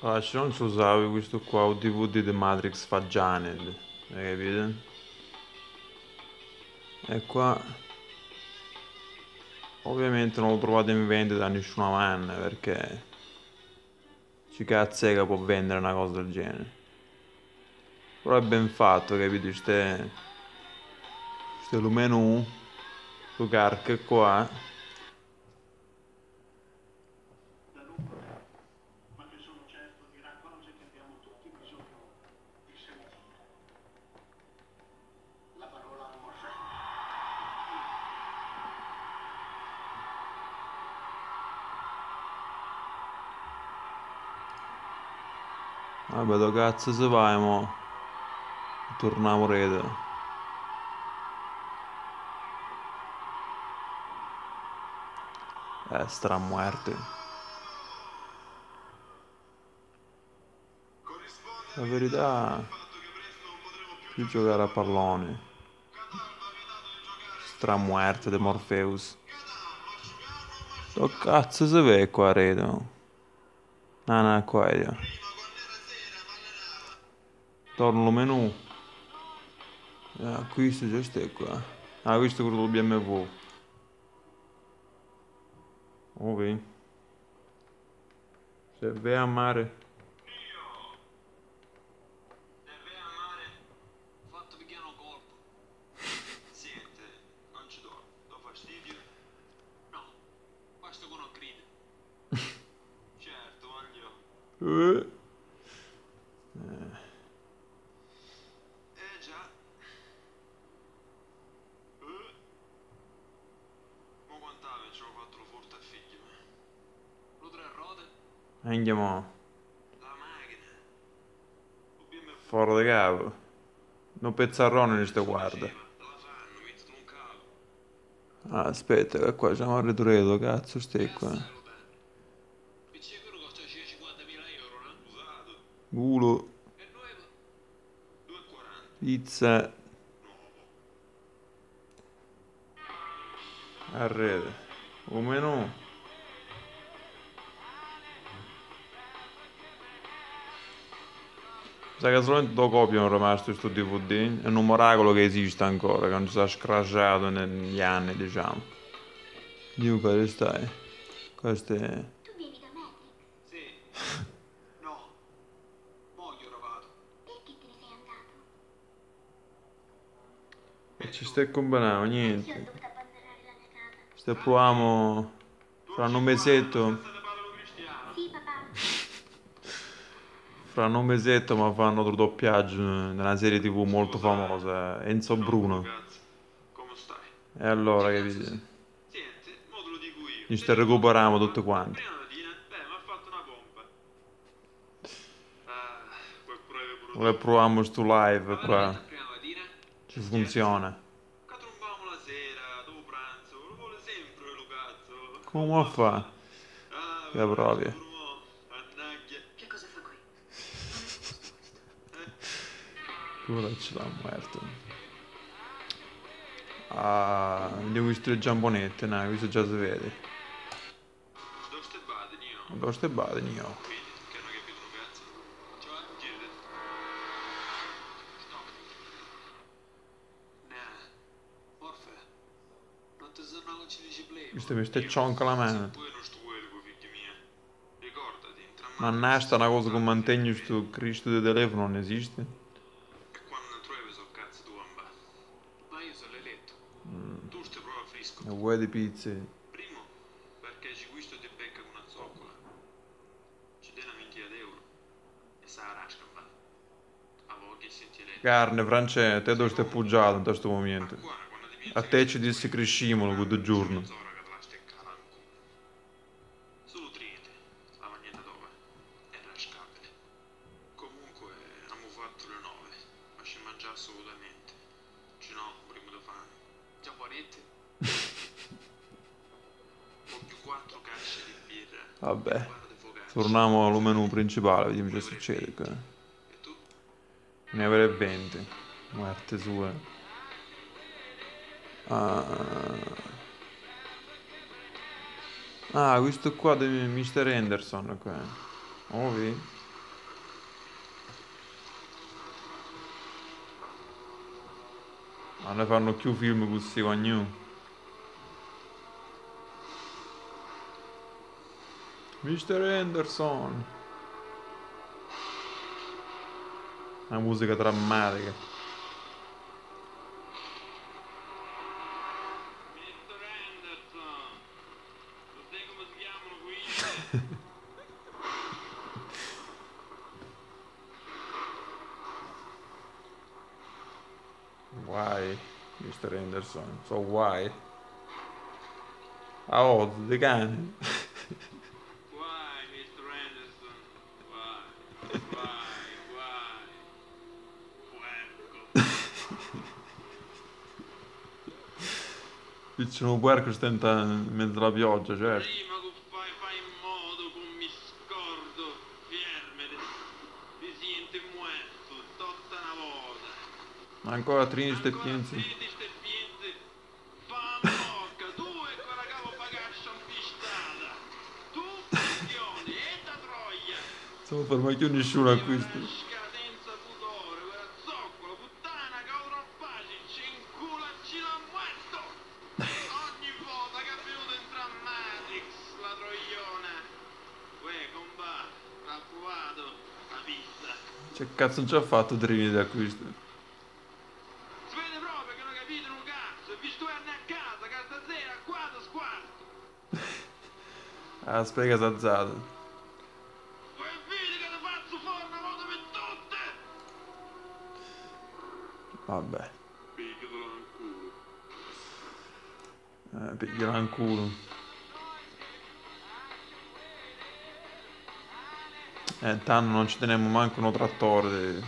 Allora, se non si usava questo qua, o DVD di Matrix Faggianed, hai capito? E qua ovviamente non lo trovate in vendita da nessuna manna perché ci cazzo è che può vendere una cosa del genere. Però è ben fatto, capito? Ste, ste lo menu, lo carc qua. Da lungo tempo, ma che sono certo dirà cose che abbiamo tutti bisogno di sentire. La parola a Morfeo. Vabbè, dove cazzo se vai mo? Torniamo rete. Stramuerte. La verità, più giocare a pallone. Stramuerte de Morpheus. Dove cazzo si vede qua rete? No, no, qua io. Torno al menu. Ah, questo già sta qua. Ah, questo è quello del BMW. Ok. Se ve a mare. Fatto pigliare un colpo. Sente, non ci do, do fastidio? No, basta con un grido. Certo, voglio. Eh. Eh già. Eh. Ma quant'ave ci ho fatto lo furto a figlio? Lo tre ruote? Andiamo. La macchina. O BMW. Fuori da capo. Non pezzarrone non sto guarda. La fanno, mettete un cavo. Ah, aspetta, che qua siamo al ritrovo, cazzo stai qua. Assai lo bello. PC quello costa 50.000 euro, no? Usato. Culo, E nuovo? 2,40. pizza, Nuovo. a rete. O menu. Sa che solamente due copie sono rimaste su DVD. È un miracolo che esiste ancora, che non si è scrasciato negli anni, diciamo. Dio, cosa stai? Questo è... Tu vieni da Matrix. Sì. No. Mo' io vado. Perché te ne sei andato? E ci stai combinando, Io ho niente. dovuto abbandonare la mia casa. Se proviamo fra un mesetto, Sì, papà. fra un mesetto ma fanno otro doppiaggio nella serie TV molto famosa, Enzo Bruno. Cazzo, come stai? E allora, capite? Senti, mo te lo dico io. Ci sta recuperiamo tutte quante. Prima mattina, beh, mi ha fatto una pompa. Ah, quel prove pure Ora proviamo sto live Ma qua, veramente a prima mattina? ci funziona. Che trombavamo la sera, dopo pranzo, lo vuole sempre quello cazzo. Come fa? Ah, Che provi. pure mo, mannaggia. Che cosa fa qui? Non è giusto questo. Ora ce l'ha muerto. Ah, vediamo visto le giambonette, no, questo già si vede. Dove stai bade, Nio? Dove stai bade, Nio? Vedi, che non hai capito un cazzo. Cioè? Girate. No. Nah. Morfe. Non ti sono che ci dici play. Questo mi sta cionca la mano. Poi non sto quello, figlio mio. Ricordati, entra Mannaggia, una cosa che mantengo sto Cristo di telefono non esiste. E quando trovi so cazzo tu amba. Ma io sono l'eletto. Tu stai proprio fresco. E vuoi di pizze? Primo, perché ci questo ti becca con una zoccola. Ci dai una ventina d'euro. E sa rasca, va. A voglia sentire. Carne, francese, te dove stai appoggiato in questo momento? Qua, quando ti A te ci disse crescimolo quel giorno. Mezz'ora che te la stai calando. Solo triete, la magneta dove? Era scapele. Comunque, abbiamo fatto le 9, ma ci mangia assolutamente. Se no, prima di fame. Giapponette? Voglio quattro casce di birra. Vabbè. Guarda di focaccia. Torniamo al menu principale, vediamo cosa succede qua. E tu? Ne avrei 20. Muerte sue. Ah, Ah, questo qua di Mr. Anderson qua. Oh, vedi? Ma ne fanno più film così, guagnù. Mr. Anderson. Una musica drammatica. Mr. Anderson! Lo sai come si chiamano qui? Why, Mr. Anderson? So why? Ah, oh, the cane. Why, Mr. Anderson? Why? Why? Why? Puerco. Dice un puerco stenta in mezzo alla pioggia, certo. Prima che fai, fai in modo che mi scordo, fermete. Ti senti muerto, tutta una volta. Ma ancora triste e Ancora piensi. triste e piensi. Fa bocca, tu e quella cavo bagascia impistata. Tu, minchione, e da troia. Non ferma più nessuno a questo. Rasca senza pudore, quella zoccola, puttana, cauro pace, ci incula, ci l'ha muerto. Ogni volta che è venuto entra a Matrix, la troiona. Uè, comba, l'ha provato, la pizza. Che cazzo non ci ha fatto Trinity a questo? Si vede proprio che non capite un cazzo, e vi stuerne a casa, che stasera, a quattro squarto. Ah, spiega sazzato. Vuoi vedi che ti faccio fuori una volta per tutte? Vabbè. Pigliatelo in culo. Pigliala in culo. Tanto non ci tenemmo manco un trattore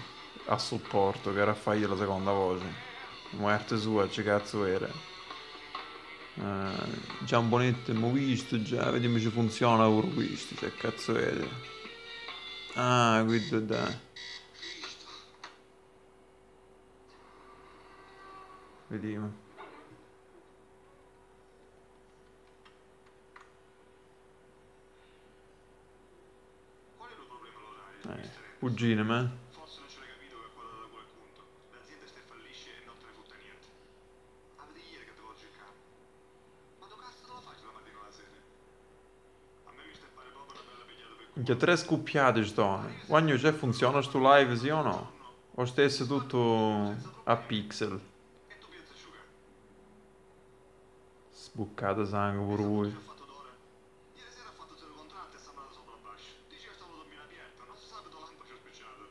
a supporto, che era a fargli la seconda voce. Muerte sua, che cazzo era. Già un bonetto abbiamo visto, già, vediamo se funziona pure questo, che cazzo è. Ah, guida dai. Vediamo. Qual è il problema allora? Cugine, ma? Forse non ce l'hai capito che qua da quel punto. L'azienda ste fallisce e non te ne fotte niente. A vedere ieri che te voglio cercare. Ma dove cazzo te la faccio la mattina alla sera? A me mi stai a fare proprio una bella pigliata per culo. Minchia, tre scoppiate sto. Guagno, cioè funziona sto live, sì o no? O stesso tutto a pixel? E tu piazza asciugare. Sbuccata sangue pure voi. Che ha fatto d'ora? Ieri sera ha fatto zero contratti e sta andando sopra la bascia. Dice che stavo dormendo aperto, non si sa dove lampo ci ho spicciato.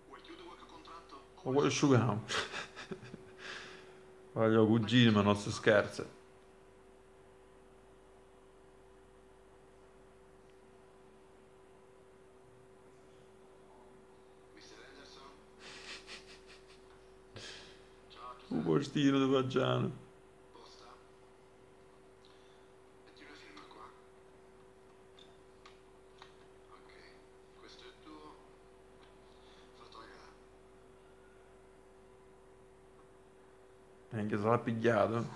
Vuoi chiudere qualche contratto? O vuoi asciugare? Voglio cugino, ma non si scherza. Mr. Anderson? Ciao, Un Giuseppe. postino di Faggiano. Posta? Metti una firma qua. Ok, questo è il tuo. Fatto la gara. Neanche se l'ha pigliato.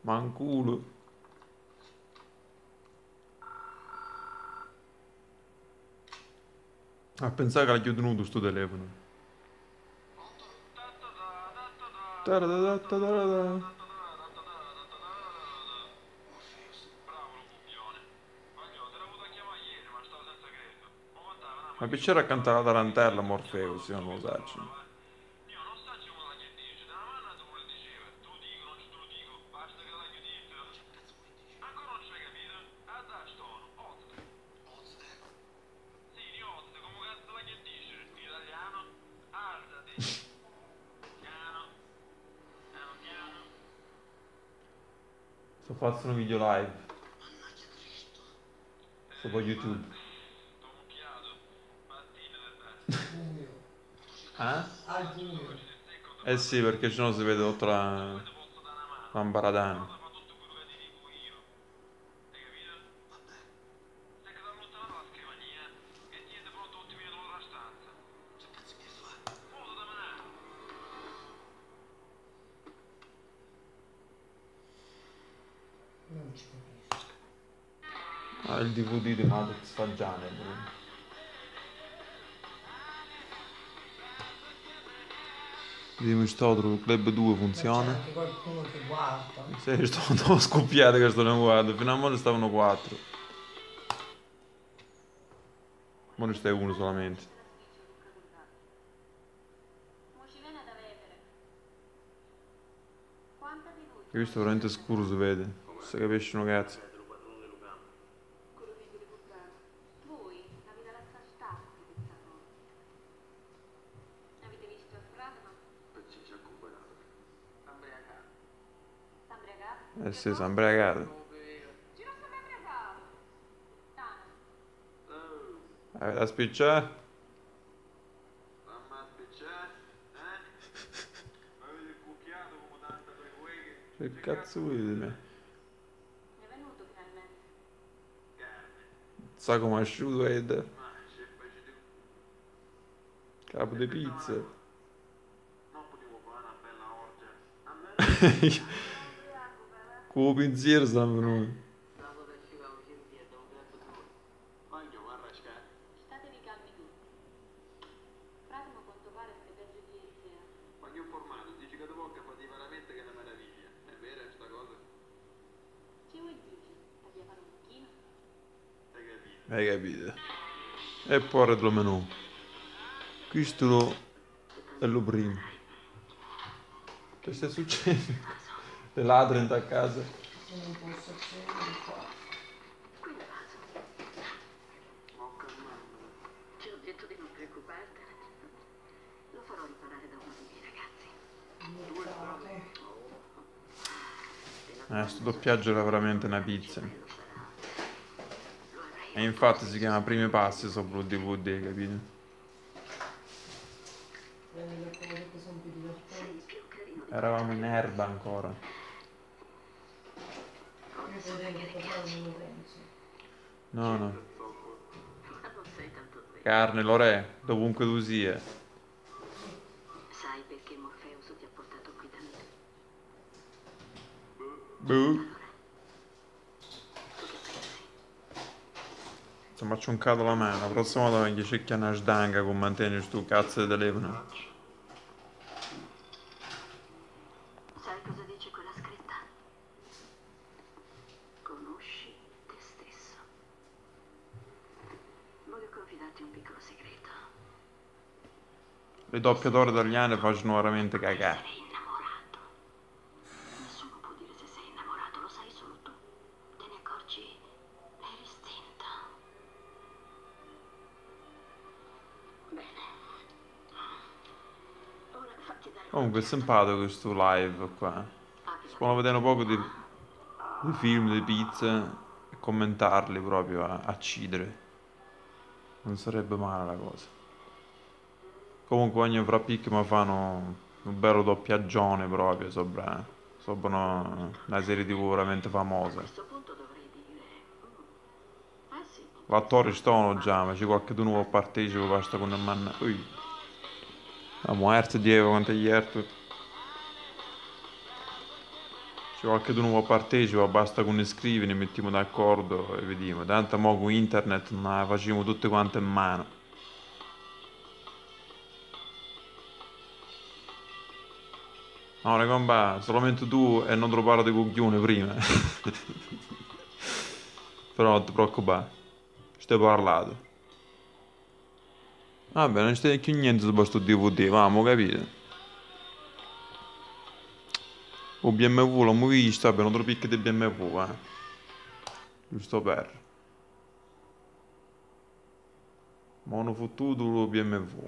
Ma un culo. A pensare che l'ha chiuso sto telefono. Tararara. Bravo, lo coglione. Voglio, te l'avevo da chiamare ieri, ma stavo senza credito. Ma contava una Ma piacere a cantare la tarantella Morpheus, io non lo so. Io non so c'è uno che dice, da una mano tu le diceva, te lo dico, non te lo dico, basta che l'hai detto. Ancora non ci hai capito? Ah dai, stono, ozze. Ozze? Sì, di ozze, come cazzo la che dice? In italiano? Alzati. Piano. Piano piano. Sto facendo un video live. Su poi YouTube. T'ho mucchiato. Mattina del Buio. Eh? Al buio. Eh sì, perché sennò si vede tutta la l'ambaradana. Fa tutto quello che ti dico io. Hai capito? Se che t'allontanato dalla scrivania e tieni pronto 8 minuti la stanza. Che cazzo mi fa? Modo da manare. Non ci capisco. Ah, il DVD di Matrix Faggiane. pure. Vediamo sto Club 2 Ma c'è funziona. anche qualcuno che guarda. Sì, sto scoppiato che sto ne guardo. Fino a ora stavano 4. Ora ne stai uno solamente. Che visto veramente scuro si vede. Non si capisce un cazzo. Eh sì, si è imbriacato. Da spicciare? Che cazzo vuoi di me? Sa come è asciutto Ed. Capo di pizza. Con il pensiero stanno venuti. Hai capito? E poi lo menù. Questo è lo primo. Che sta succedendo? Le ladre in a casa. Io non posso accedere qua. Ti ho detto di non preoccuparti. Lo farò riparare da uno dei miei ragazzi. Aiutate. Sto doppiaggio era veramente una pizza. E infatti si chiama Primi Passi sopra il DVD, capito? Prendi le cose che sono più divertenti. Eravamo in erba ancora. Io potevo portare un Lorenzo. No, no. Carne, Lore, dovunque tu sia. Sai perché Morpheus ti ha portato qui da me? Boh. Insomma, c'ho un cado la mano. La prossima volta mi cerca una sdanga con mantieni sto cazzo di telefono. Sai cosa dice quella scritta? Conosci te stesso. Voglio confidarti un piccolo segreto. Le doppiatori italiane facevano veramente cagare. Sei innamorato. Nessuno può dire se sei innamorato, lo sai solo tu. Te ne accorgi per istinto. Bene. Ora fatti dare Comunque è simpatico questo live qua. Si possono vedere un poco di film, di pizza e commentarli proprio a cidere. Non sarebbe male la cosa. Comunque ogni fra picchi mi fanno un bello doppiaggione proprio sopra una serie TV veramente famosa. A questo punto dovrei dire. Ah sì. L'attore stono già, ma c'è qualche nuovo partecipa, basta con una manna. Ui. La muerte di Eva quanto gli erto. C'è qualche nuovo partecipa, basta con iscrivi, ne mettiamo d'accordo e vediamo. Tanto mo con internet non la facciamo tutte quante in mano. No, raga, solamente tu e non trovare di coglione prima. Però non ti preoccupare, sto parlando. Vabbè, non c'è più niente su questo DVD, va, mo capito. O BMW l'ho visto, vabbè, non te lo picchi di BMW, eh. Giusto per. Mono fottuto lo BMW.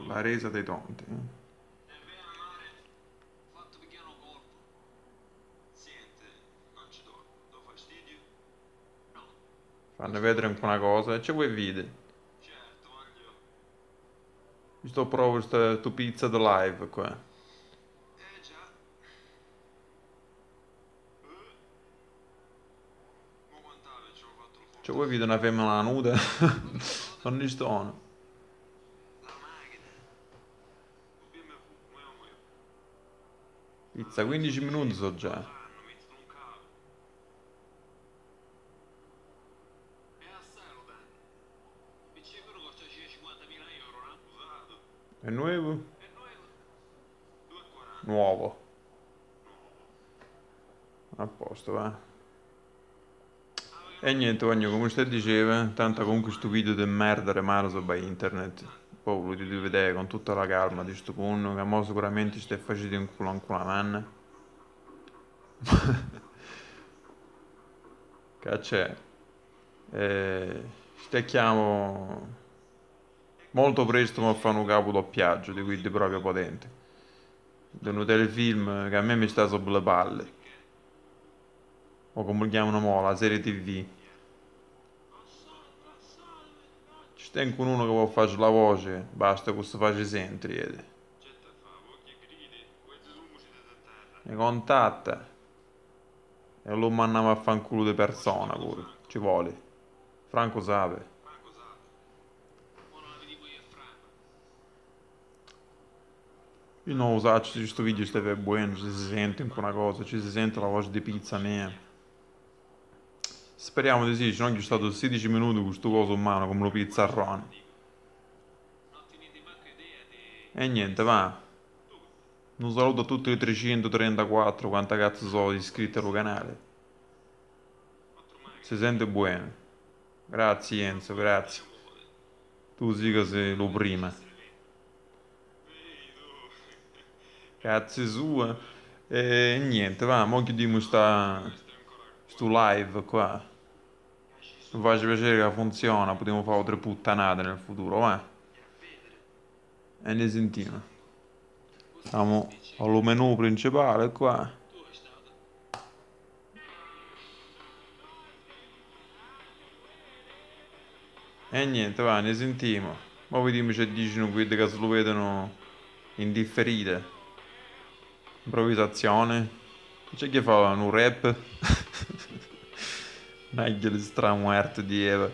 La resa dei tonti. Fatto pigliare un colpo. Sente, non ci do. Do fastidio? No. Fanno vedere un po' una cosa e c'è vuoi vide. Certo, voglio. Io sto provando questa tu pizza da live qua. Eh già. Ma quant'ave ci ho fatto lo Cioè voi vede una femmina nuda? Non ne stono. La macchina. O BMW, muoio muoio. Pizza 15 minuti so già. Hanno messo un cavo. È assai lo danno. E c'è quello costa 50.000 euro, no? Usato. È nuovo? È nuovo. Nuovo. A posto, va. E niente, voglio, come ste diceva, tanto comunque sto video di merda rimane su internet. Poi volete vedere con tutta la calma di sto punto, che mo sicuramente stai facendo un culo ancora manna. Che c'è? Stecchiamo molto presto a fare un capo doppiaggio di quelli proprio potente. Di un telefilm che a me mi sta sopra le palle. O come lo chiamano mo, la serie TV. Ci sta anche uno che può fare la voce, basta che si faccia sentire. Mi contatta e lo mandiamo a fanculo di persona pure, ci vuole. Franco sape. Io non lo so se questo video sta per buono, se si sente anche una cosa, ci si sente la voce di pizza mia. Speriamo di sì, se no che stato 16 minuti con questo coso in mano come lo pizzarrone. E niente, va. Un saluto a tutti i 334, quanta cazzo sono iscritti al canale. Si sente buono. Grazie Enzo, grazie. Tu sì che sei lo prima. Grazie sua. E niente, va, mo chiudiamo sto live qua. Mi faccia piacere che funziona, potremo fare altre puttanate nel futuro, va. E ne sentiamo. Siamo allo menu principale qua. E niente, va, ne sentiamo. Ma vediamo se dicono quelli che se lo vedono in differita. Improvvisazione. C'è chi fa un rap. Meglio le stramuerte di Eva.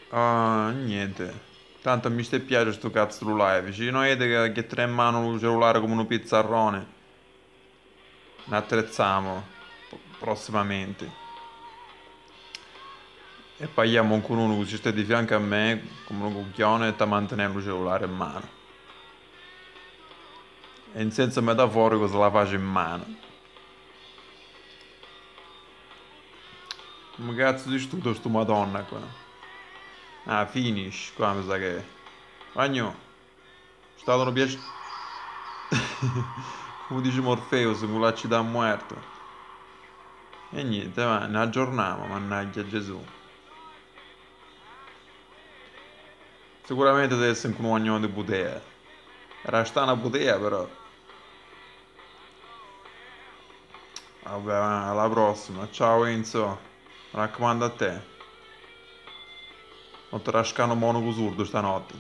Ah, niente. Tanto mi sta piace sto cazzo di live. Ci non è che tre in mano il cellulare come un pizzarrone. Ne attrezziamo prossimamente. E paghiamo con uno che ci sta di fianco a me come un cucchione e mantenere il cellulare in mano. E in senso metaforico se la faccio in mano. Come cazzo di studio sto madonna qua? Ah, finish, qua mi sa che è. Bagno, stato un piacere. Come dice Morfeo, se la ci dà muerto. E niente, va, ne aggiorniamo, mannaggia Gesù. Sicuramente deve essere un uomo di putea. Era sta una putea però. Vabbè, alla prossima. Ciao Enzo. Mi raccomando a te. Non te rascano mono surdo stanotte.